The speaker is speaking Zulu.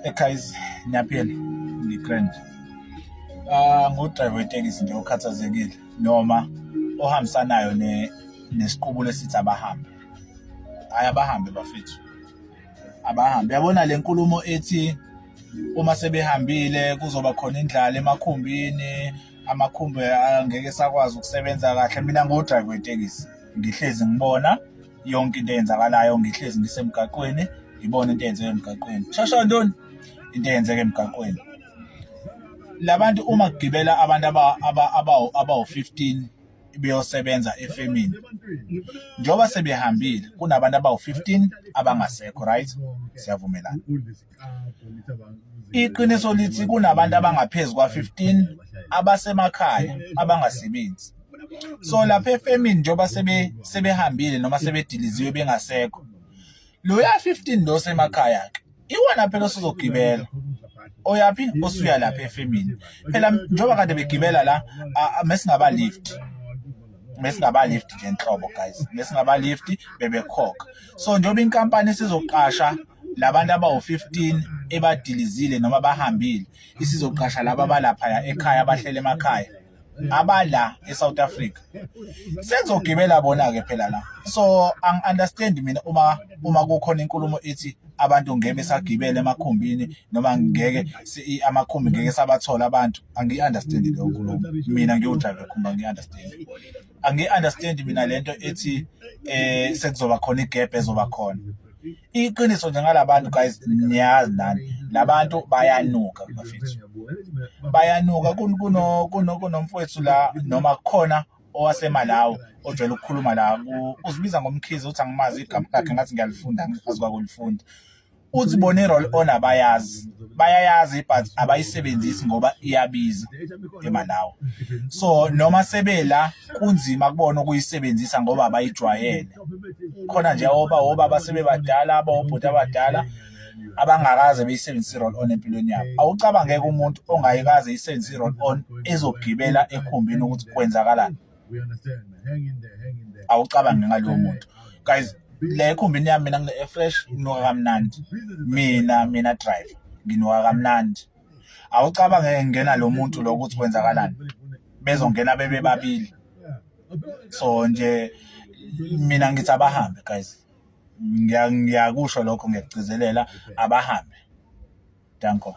Ekhaya niyaphila, ngi-grand. Ngu-driver wetekisi nje okhathazekile noma ohambisanayo nesiqubulo esithi abahambe. Hhayi, abahambe bafethu, abahambe. Yabona le nkulumo ethi uma sebehambile kuzoba khona indlala emakhumbini, amakhumbi angeke esakwazi ukusebenza kahle. Mina ngiwu-driver wetekisi, ngihlezi ngibona yonke into eyenzakalayo, ngihlezi ngisemgaqweni, ngibona into eyenzeka emgaqweni. Shasha ntoni? Into eyenzeka emgaqweni. Labantu uma kugibela abantu abawu-15 beyosebenza efemini, njengoba sebehambile kunabantu abawu-15 abangasekho, right? Siyavumelana. Iqiniso lithi kunabantu abangaphezu kwa-15 abasemakhaya abangasebenzi. So lapha efemini njengoba sebehambile noma sebediliziwe bengasekho, loya 15 lo semakhaya ke iwona phela osuzogibela oyaphi osuya lapha efemini. Phela njengoba kade begibela la, mesingaba lift, mesingaba lift nje nhlobo guys, mesingaba lift bebekhokha. So njengoba inkampani isizoqasha labantu abawu-15 ebadilizile noma bahambile, isizoqasha laba abalapha ekhaya, abahlele emakhaya, abala eSouth Africa, senzogibela bona-ke phela la. So angi-understand mina uma kukhona inkulumo ethi abantu ngeke besagibela emakhumbini noma ngeke amakhumbi ngeke sabathola abantu. Angiyi-understand leyo nkulumo. Mina ngiwu-driver ekhumbi, angiyi-understand, angiyi-understand mina lento ethi sekuzoba khona i-gap ezoba khona. Iqiniso nje ngalabantu guys, niyazi nani, labantu bayanuka bafethu, bayanuka. Kunomfowethu la noma kukhona owaseMalawi ojwayele ukukhuluma la, uzibiza ngoMkhize, uthi angimazi igama lakhe, ngathi ngiyalifunda, angikwazi kwakulifunda. Uthi bona i-roll on abayazi, bayayazi but abayisebenzisi ngoba iyabiza eMalawi. So noma sebela kunzima kubona ukuyisebenzisa ngoba abayijwayele. Khona nje oba obaba sebebadala, abobhuti abadala abangakaze beyisebenzise i-roll on empilweni yabo. Awucabangeke umuntu ongayikaze eyisebenzise i-roll on ezogibela ekhumbini ukuthi kwenzakalani. Awucabange ngalowo muntu guys. Le ekhumbini yami mina ngine-air fresh, nginuka kamnandi mina. Mina driver nginuka kamnandi. Awucabange ngena lo muntu lo ukuthi kwenzakalani, bezongena bebe babili. So nje mina ngithi abahambe guys, ngiyakusho lokho, ngiyakugcizelela, abahambe. Danko.